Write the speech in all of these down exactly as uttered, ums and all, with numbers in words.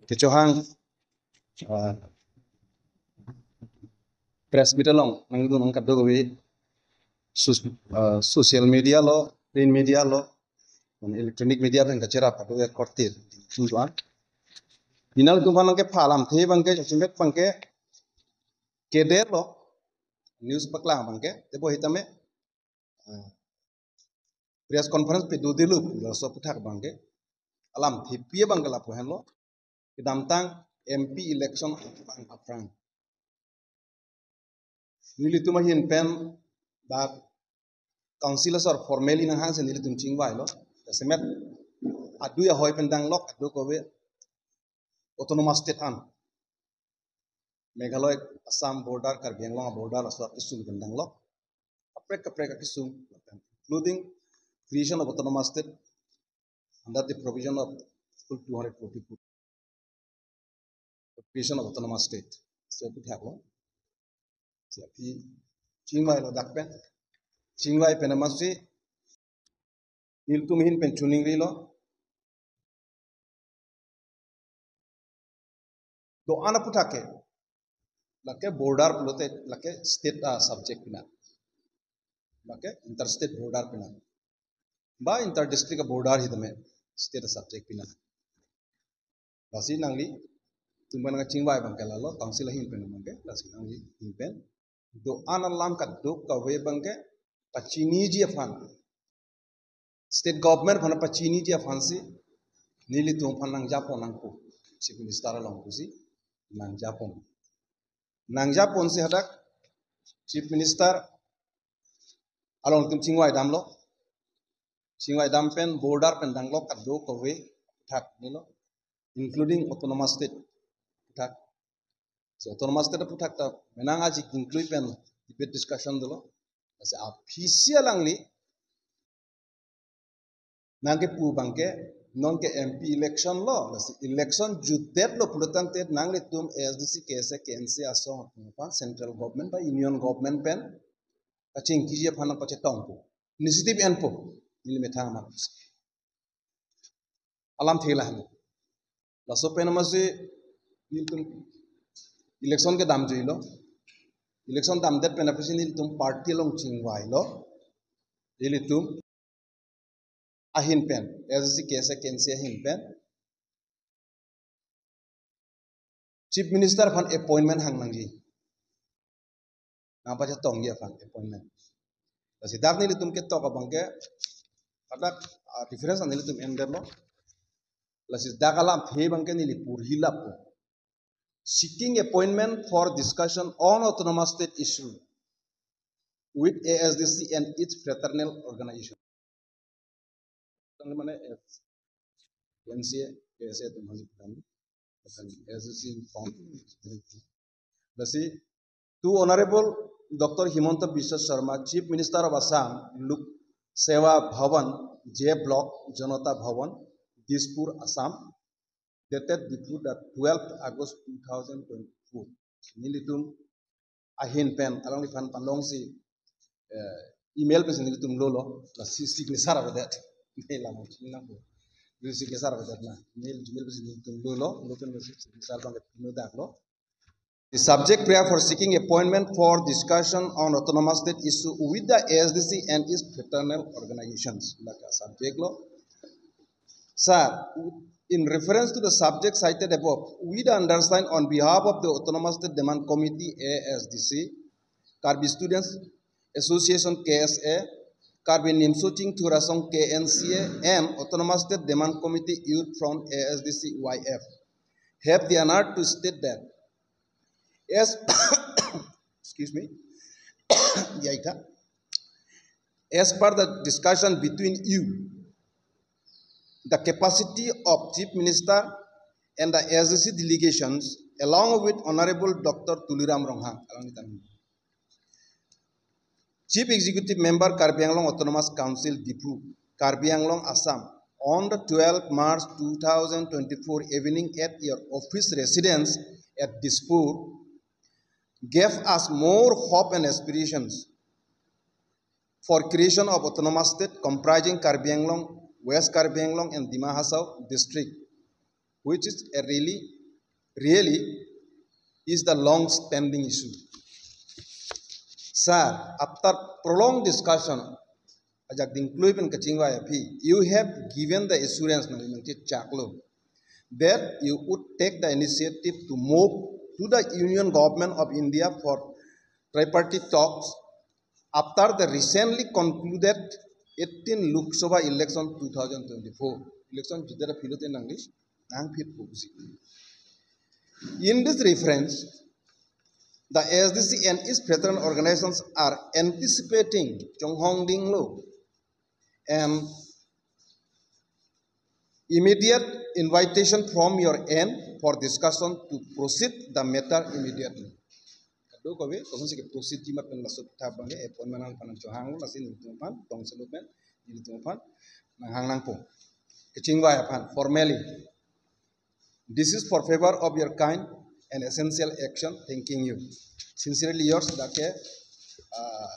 Kechohang, ah, press meet along nangdun nang kadokave sus- ah, social media lo, print media lo, electronic media pen kacherap kadokave korte. Chunjuan. Pini nelitum aphan nangkepha alamthe abangke, jasemet abangke, keder lo, news paklang abangke, tebo hitame, ah, press conference pado dilo, laso aputhak abangke, alamthepi abangke lapu henlo, kedamtang M P election abang aphrang. Nelitum ahin pen dak council asor formally nanghang si nelitum chingvailo. Jasemet adui ahoi pen danglok, kadokave autonomous state an. Meghalaya, Assam border, Karbi Anglong border, laso akesung pen danglok. Kaprek kaprek akesung, including creation of autonomous state under the provision of Article two hundred forty-four. Creation of autonomous state. So, aputhak lo. So, aphi chingvailo dak pen. Chingvai pen amatsi nelitum ahin pen choningrilo. Do-an aputhak ke, lake border pulote lake state asubject pinang. Lake interstate border pinang. Ba inter-district border hitame state asubject pinang. Lasi nanglitum aphan nangchingvai abangke lalo, council ahin pen abangke, lasi nangli ahin pen do-an alam kadokave abangke pachiniji aphan, state government aphan pachiniji aphansi nelitum aphan nangjapon nangpo, Chief Minister along pusi nangjapon. Nangjapon si hadak Chief Minister along nelitum chingvai damlo. Chingvai dam pen border pen danglok kadokave aputhak nilo, including autonomous state aputhak. So autonomous state aputhak ta menang aji include pen debate discussion dolo. Lasi aphi si alangli nangkepu abangke non ke M P election lo, lasi election jutdetlo pulo tangte nanglitum A S D C, K S A, K N C A asong atum aphan central government ba union government pen kachingkiji aphan nangpachetongpo, initiative enpo, neli methang amat. Alamthe lahelo. Laso pen amatsi nelitum election kedamjuilo. Election damdet pen apotsi nelitum party along chingvailo. Nelitum ahin pen, A S D C, K S A, K N C A ahin pen Chief Minister aphan appointment hang nangji. Nangpachetongji aphan appointment. Lasi dak nelitum ketok abangke, hadak, ah, difference an nelitum endetlo. Lasi dak alamthe abangke neli purhi lapo. Seeking appointment for discussion on autonomous state issue with A S D C and its fraternal organization. Tangli mane, eh, K N C A, K S A atum hali kan, kan A S D C form. Lasi, to Honorable Doctor Himanta Biswa Sarma, Chief Minister of Assam, Lok Seva Bhavan, J Block, Janata Bhavan, Dispur, Assam, dated Diphu, the twelfth August two thousand twenty-four. Nelitum ahin pen, alangliphan panlongsi, eh, email pensi nelitum lolo, lasi signature avedet. Neli lam chini nangpo. Neli signature avedet na. Email, email pensi nelitum lolo, lo pen lasi signature abang pinu daklo. The subject priya for seeking appointment for discussion on autonomous state issue with the A S D C and its fraternal organizations. Lake subject lo. Sir, in reference to the subject cited above, we the undersigned on behalf of the Autonomous State Demand Committee, A S D C, Karbi Students Association, K S A, Karbi Nimso Chingthur Asong, K N C A, and Autonomous State Demand Committee Youth Front, A S D C Y F, have the honor to state that as, excuse me, yaitha, as per the discussion between you, the capacity of Chief Minister and the A S D C delegations, along with Honorable Doctor Tuliram Ronghang, along with Chief Executive Member, Karbi Anglong Autonomous Council, Diphu, Karbi Anglong, Assam, on the twelfth March two thousand twenty-four evening at your office residence at Dispur, gave us more hope and aspirations for creation of autonomous state comprising Karbi Anglong, West Karbi Anglong and Dima Hasao district, which is a really really is the long-standing issue. Sir, after prolonged discussion, ajak dingklui pen kachingvai aphi, you have given the assurance, nangli nangchechaklo, that you would take the initiative to move to the Union Government of India for tripartite talks after the recently concluded eighteen Lok Sabha election two thousand twenty-four. Election jider aphi lote nangli nangphit pusi. In this reference, the A S D C and its fraternal organizations are anticipating chonghong dinglo and immediate invitation from your end for discussion to proceed the matter immediately. Kadokave, kosonsi ke-proceed ji ma pen laso aphuthak abangke appointment aphan chohanglo, lasi nelitum aphan, tongsi lo pen, nelitum aphan nanghang nangpo. Kachingvai aphan, formally. This is for favor of your kind and essential action. Thanking you. Sincerely yours, dak ke, uh,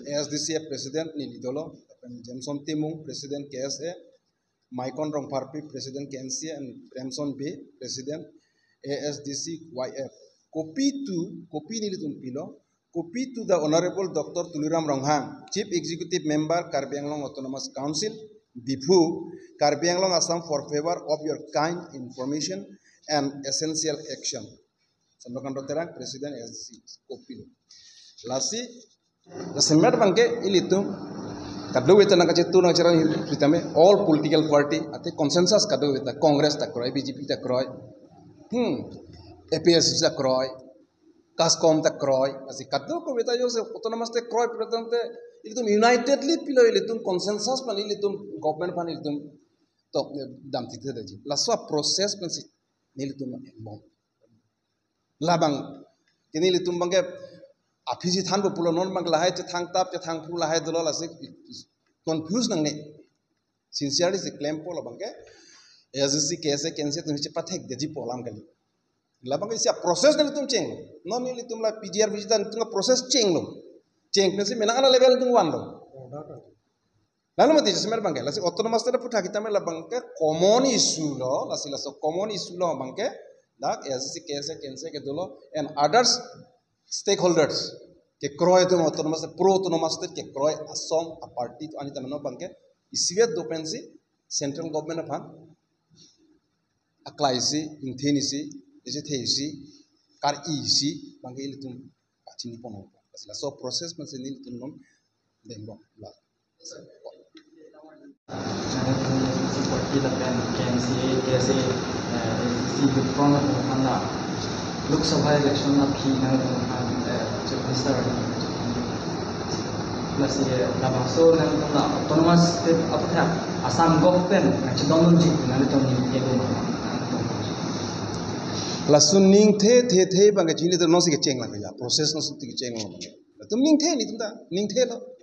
A S D C President neli dolo, lapen Jameson Timung, President K S A, Maikon Rongpharpi, President K N C A, and Remson Bey, President A S D C Y F. Copy to, copy nelitum pilo, copy to the Honorable Doctor Tuliram Ronghang, Chief Executive Member, Karbi Anglong Autonomous Council, Diphu, Karbi Anglong, Assam, for favor of your kind information and essential action. Chandrakanta Terang, President A S D C, copy. Lasi, lasi matter abangke ilitum, kadokave ta nangkachetu nangcherang sitame, all political party, athe consensus kadokave ta, Congress ta kroi, B J P ta kroi, hmm, A P H L C ta kroi, CASCOM ta kroi, lasi kadokave ta jongsi autonomous state kroi pulo tangte, ilitum unitedly pilo, ilitum consensus pen ilitum government aphan ilitum tok, eh, dam thik thekji. Laso process pensi nelitum bom. Labang, ke nelitum abangke aphisi thanpo pulo, non abang lahai chethang tap, chethang phu lahai dolo, lasi confuse nangne. Sincerely si klempo labangke, A S D C, K S A, K N C A atum chepathekdeji pu alam kali. Labangke isi a-process nelitum chenglo. Non nelitum la P G R, P G R ta nelitum a-process chenglo. Cheng pensi menang ana level nelitum vanlo. Lalu mati jasemet abangke, lasi autonomous state aphuthak sitame labangke common issue lo, lasi laso common issue lo abangke, dak A S D C, K S A, K N C A kedolo, and others stakeholders kekroi atum, autonomous, pro autonomous state kekroi asong a-party atum ani tameno abangke isivet do pensi central government aphan aklai isi, ingthin isi, isi the isi, kar-i isi, abangke ilitum pachini pon. Laso process pensi nelitum non denglo. Party lapen K N C A, K S A, eh, A S D C, Front of Mukanda, Lok Sabha election aphi nangtum aphan, eh, Chief Minister, lasi, eh, labangso nangtum la autonomous state aphuthak Assam government nangchedondunji nangtum ningthedun. Laso ningthe, the, the abangke chini to nonsi kecheng lake ya, process nonsi kecheng lake. Latum ningthe nelitum ta, ningthelo.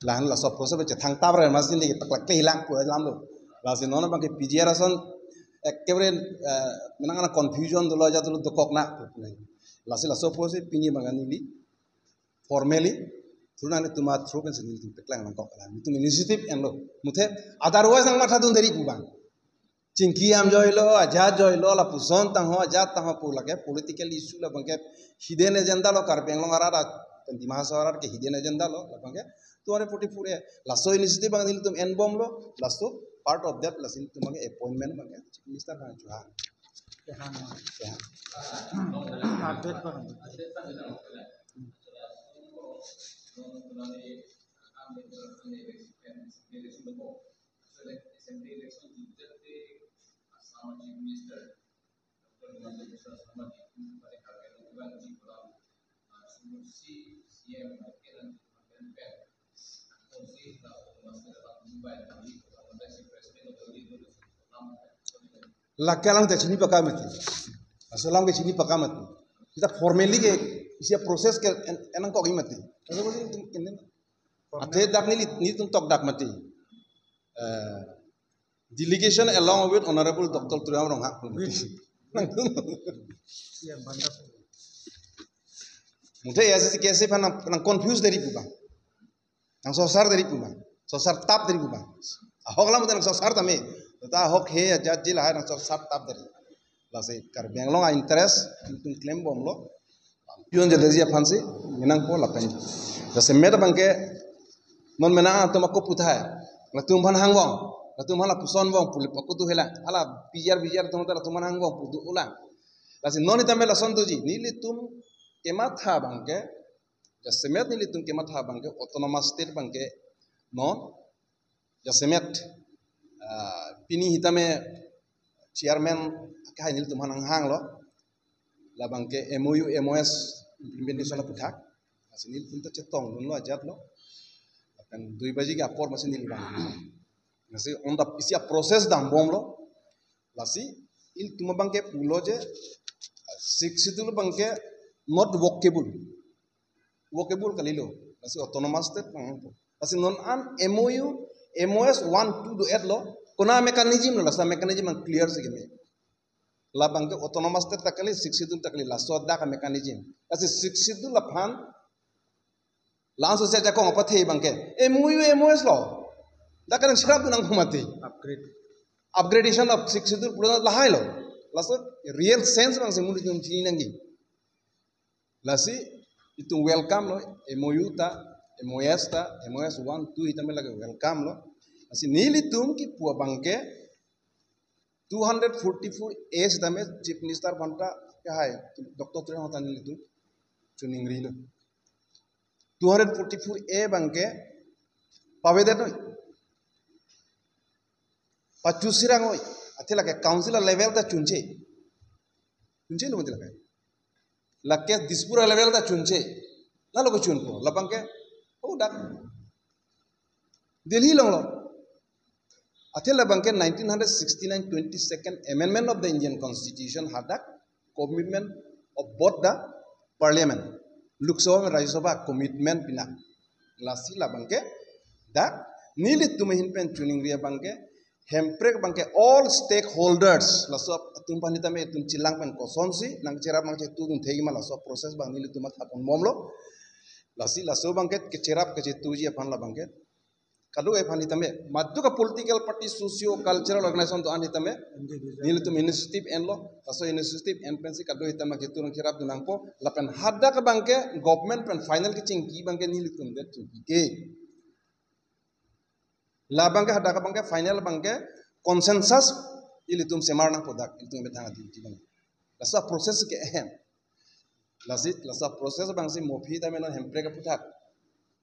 Lahan laso process chethang tap re mas neli paklak kle hilang pu alam lo. Lasi non abangke P G R ason ekkebare, eh, menang ana confusion dolo aja dolo dokok na. Lasi laso process pini abangke neli formally through nangtum a-through pensi nelitum paklang nangkok la. Nelitum initiative enlo. Muthe otherwise nangmathadun deri pu abang. Chingki am joilo, ajat joilo, lapuson tangho, ajat tangho pu lake political issue labangke hidden agenda lo, Karbi Anglong arat, pen Dima Hasao arat ke hidden agenda lo, labangke tuare poti pure, laso initiative abang nelitum enbomlo, laso part of that, lasi nelitum abangke appointment abangke Chief Minister aphan chohang. Chohang. Chohang. Update ko. Lake alam ta chini pakam mati. Laso alam ke chini pakam mati. Kita formally ke isi a-process ke en-, enangkok mati. Laso ko sini tum-, ini. Athe dak neli, nelitum tokdak mati. Eh, delegation along with Honorable Doctor Tuliram Ronghang. Muthe ya si kesi aphan nang, nang confuse deri pu abang. Nang sosar deri pu abang. Sosar tap deri pu abang. Ahok lam dan sar tame. Ta ahok he ajat ji lahai nang sar tap dari. Lasi Karbi Anglong a-interest ilitum klem bomlo. Pion jadi ji aphan si menang po lapen. Jasemet abangke non menang atum ako puthai. Latum aphan hangvong. Latum aphan lapuson vong puli pakutu hela. Hala bijar bijar atum ta latum aphan hangvong putu ulang. Lasi non itame lason tuji. Nelitum kematha abangke. Jasemet nelitum kematha abangke autonomous state abangke non jasemet, ah, pini hitame chairman kahai nelitum aphan nanghanglo. Labangke M O U, M O S implementation aputhak. Lasi nelitum ta chetongdunlo ajatlo. Lapen dui baji ke apor masi neli bang. Lasi on the isi a-process dambomlo. Lasi ilitum abangke pulo je Sixth Schedule abangke not workable. Workable kalilo. Lasi autonomous state nangpo. Lasi non an M O U, M O S one, two do-etlo. Kona mechanism lo, lasi mechanism an clear si keme. Labangke autonomous state ta kali, Sixth Schedule ta kali, laso dak mechanism. Lasi Sixth Schedule aphan laso se jakong apathe abangke M O U, M O S lo. Dak kan sirap nang humati. Upgrade. Upgradation of Sixth Schedule pura lahailo. Laso real sense abang si nelitum chini nangji. Lasi itum welcome lo, M O U ta, M O S ta, M O S one, two itame lake welcome lo. Lasi nelitum kipu abangke two hundred forty-four A sitame Chief Minister aphan ta kahai, Doctor Tuliram aphan ta nelitum chuning rilo. Two hundred forty-four A abangke pavedetnoi. Pachu sirang oi. Athe lake council level ta chunche. Chunche lo mati lake. Lake Dispur level ta chunche. Nalo ko chunpo. Labangke. Oh, dak. Delhi longlo. Athe labangke nineteen sixty-nine twenty-second Amendment of the Indian Constitution hadak commitment of both the Parliament. Lok Sabha, Rajya Sabha commitment pina. Lasi labangke dak nelitum ahin pen chuning ri abangke Hemprek abangke all stakeholders laso atum aphan itame itum chelang pen kosonsi nangcherap nangchetu dun thegi ma laso process abang nelitum athapon bomlo. Lasi laso abangke kecherap kechetuji aphan labangke kadokave aphan itame madu ke political party, socio cultural organization do-an itame nelitum initiative enlo, laso initiative en pensi kadokave itame ketu nangcherap dun nangpo, lapen hadak abangke government pen final kechingki abangke nelitum det chingki ke. Labangke hadak abangke final abangke consensus ilitum semar nangpo dak ilitum methang ati bang. Laso process ke ehem. Lasi laso process abang si mo aphi tame non Hemprek aputhak.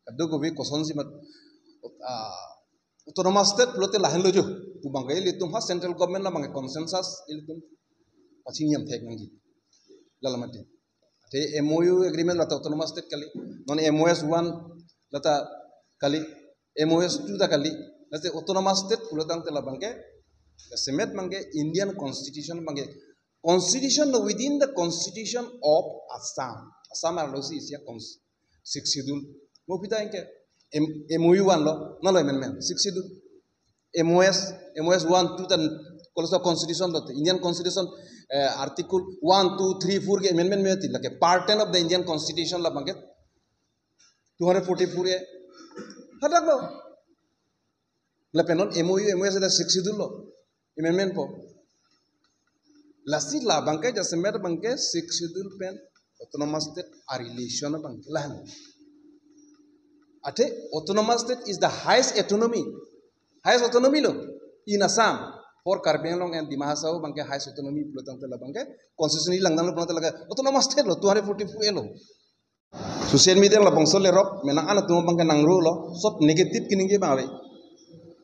Kadokave kosonsi mat, ah, autonomous state pulote lahenlo jo. Pu abangke ilitum ha central government labangke consensus ilitum pachini amthek nangji. Lala mati. Te M O U agreement lata autonomous state kali. Non M O S one lata kali. M O S two ta kali. Lasi autonomous state pulotangte labangke. Semet abangke Indian Constitution abangke. Constitution no within the Constitution of Assam. Assam arlosi isi a cons-, Sixth Schedule. Mo aphi ta anke M-, M O U one lo. Nalo amendment. Sixth Schedule. M O S, M O S one, two tan, koloso constitution lote, Indian Constitution, eh, article one, two, three, four ke amendment meti, lake part ten of the Indian Constitution labangke, two hundred forty-four A. Hadak lo. Lapen non M O U, M O S ada Sixth Schedule lo. Amendment po. Lasi labangke jasemet abangke Sixth Schedule pen autonomous state a relation abangke lahen. Athe autonomous state is the highest autonomy. Highest autonomy lo in Assam for Karbi Anglong and Dima Hasao abangke highest autonomy pulotangte labangke constitutionally langdamlo pulotangte lake autonomous state lo two hundred forty-four A lo. Social media labangso lerok menang an atum abangke nangrulo, sob negative keningje abang ave.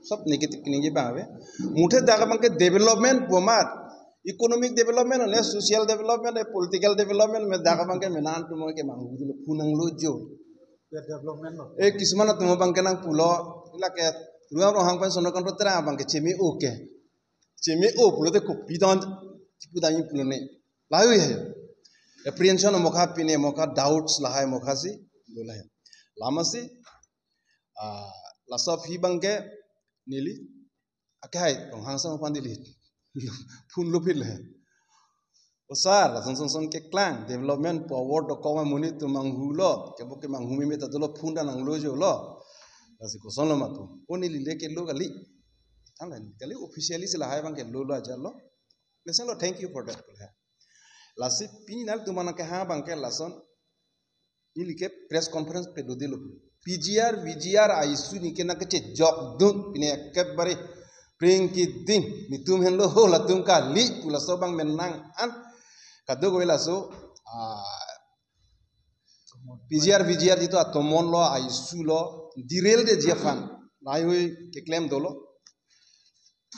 Sob negative keningje abang ave. Muthe dak abangke development pu amat, economic development, ne social development, ne political development, me dak abangke menang an atum ke manghu dulu phu nanglo jo. Ya, development lo. Eh, kisuman atum abangke nangpulo, lake Tuliram Ronghang pen Sonakanta Terang abangke cheme-o ke. Cheme-o pulote kopi don, chipu dani pulone. Lahai he. Apprehension mokha pine mokha doubts lahai mokha si do lahai. Lama si, ah, laso aphi abangke neli akehai Ronghang sang aphan neli phone lo phil he. O sir, lason son son keklang, development pu a-word dokok amonit atum manghulo, kebo ke manghu meme ta dolo phone ta nanglo jo lo. Lasi koson lo matu. O neli le ke lo kali. Ang lain kali officially si lahai abangke lolo ajar lo. Mesen lo, thank you for that. Lasi pini nanglitum aphan nangkehang abangke lason, neli ke press conference padodetlo. P G R, V G R a-issue neli ke nangkechejokdun, pini ekebare pring kiding, netum henlo ho latum kali, pu laso abang menang an. Kadokave laso, ah, P G R, V G R jitu atomon lo, a-issue lo, derail detji aphan lahaihui keklem dolo.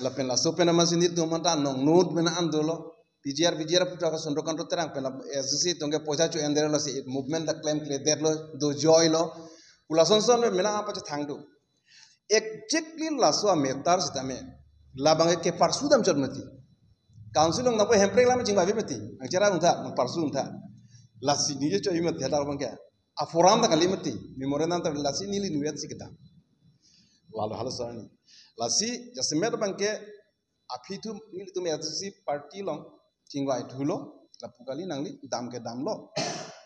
Lapen laso pen amatsi netum aphanta nong note mena an dolo. P G R, V G R aputhak Chandrakanta Terang pen la S D C atum ke poisa cho-endetlo si movement ta klemkledetlo, dojoilo. Pu lasonson mena apa chethang do. Exactly laso a-matter sitame labang ke parsudam chot mati. Council along nangpo Hemprek lam chingvai mati. Angchera ungtha, nang parsu ungtha. Lasi neli choi mati, hadak abangke. A-forum ta kali mati. Memorandum ta lasi neli inutvet si kedam. Lalo halo sarani. Lasi jasemet abangke aphi atum, nelitum S D C party along chingvai thulo. Lapu kali nangli dam ke damlo.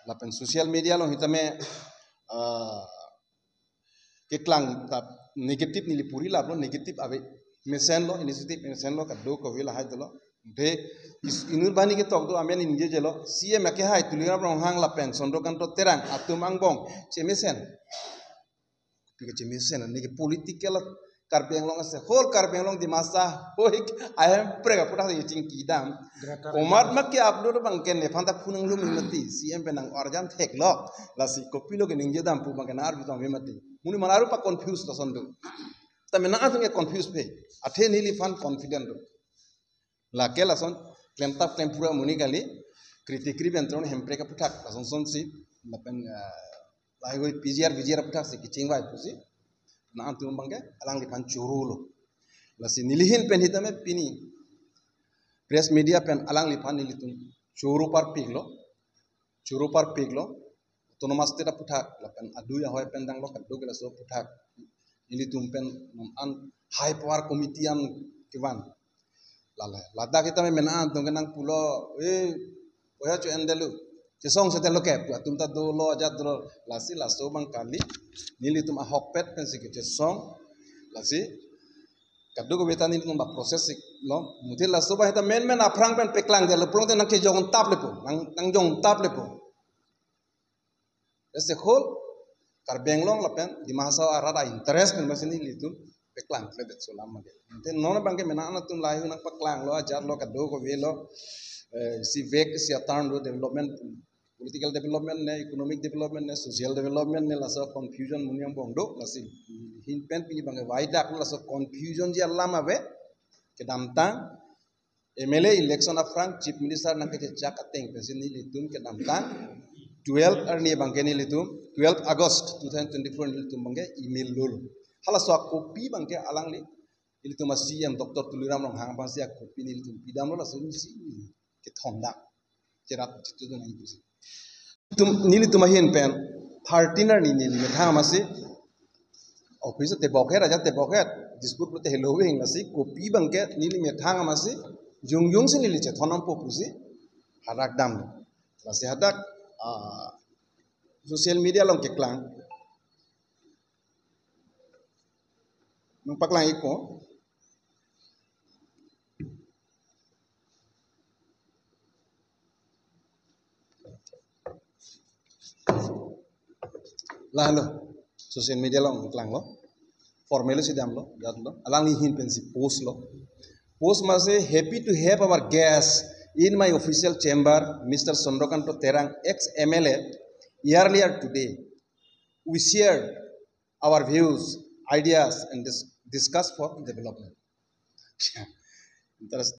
Lapen social media along sitame, ah, keklang ta negative neli puri laplo, negative ave, mesenlo, initiative mesenlo, kadokave lahai dolo. De is inut bani ketok do amen ingjejelo, C M akehai Tuliram Ronghang lapen Chandrakanta Terang atum angbong chemesen. Pi ke chemesen, neli ke political Karbi Anglong ase, whole Karbi Anglong Dimasa, hoi, Hemprek aputhak si chingkidam. Greater Komat Karbi. Mak ke-upload abangke nephan ta phunang lumi mati, C M pen nang-arjan theklok, lasi kopilo keningje dam pu abangke nang-arju tong mati. Monit amonit aru pa-confuse lason do. Tame nangtum ke confuse pe. Athe neliphan confident do. Lake lason klemtap klempura monit kali, kritikri bentron Hemprek aputhak lasonsonsi, lapen, eh, lahaihui P G R, V G R aputhak si kechingvai pusi nangtum abangke alangliphan chorolo. Lasi neli ahin pen sitame pini press media pen alangliphan nelitum choro parpiklo, choro parpiklo, Autonomous State aputhak, lapen adui ahoi pen danglo, kadokave laso aputhak. Nelitum pen non an high power committee an kevan. Lale, ladak sitame mena atum ke nangpulo, eh, poisa cho-endetlo, chesongsedetlo ke, pu atum ta dolo, ajat dolo, lasi laso abang kali, nelitum ahokpet pensi kechesong, lasi kadokave ta nelitum ba process si lo, muthe laso abang sita men men aphrang pen peklangdetlo, pulote nangkejongtap lepo, nang, nangjongtap lepo. As a whole, Karbi Anglong lapen Dima Hasao arat a-interest pen basi nelitum peklangkledet so alam abangke. Ante non abangke mena atum lahai nangpaklanglo, ajatlo, kadokavelo, eh, sivek si a-term do, development, political development ne, economic development ne, social development ne, laso confusion monit angbong do, lasi ahin pen pini abangke vaidaklo, laso confusionji alam ave, kedamtang, M L A election aphrang Chief Minister nangkechechak ateng pensi nelitum kedamtang twelve arni abangke nelitum, twelve August two thousand twenty-four nelitum abangke email lolo. Halaso a-copy abangke alangli, nelitum a-C M Doctor Tuliram Ronghang aphansi a-copy nelitum pidamlo, laso neli si kethondang. Cherat chitu do nang pusi. Tum, nelitum ahin pen thirteen arni neli methang amatsi office tebokhet, raja tebokhet, dispute pulote helo veng, lasi copy abangke neli methang amatsi jongjongsi neli chethon nangpo pusi hadak dam. Lasi hadak, ah, social media along keklang. Nangpaklang-ikpo. Lahelo, social media along klanglo, formally si damlo, jatlo, alangli ahin pensi postlo. Post amatsi, "Happy to have our guest in my official chamber, Mister Chandrakanta Terang, ex M L A, earlier today. We shared our views, ideas, and dis-, discussed for development." Interesting.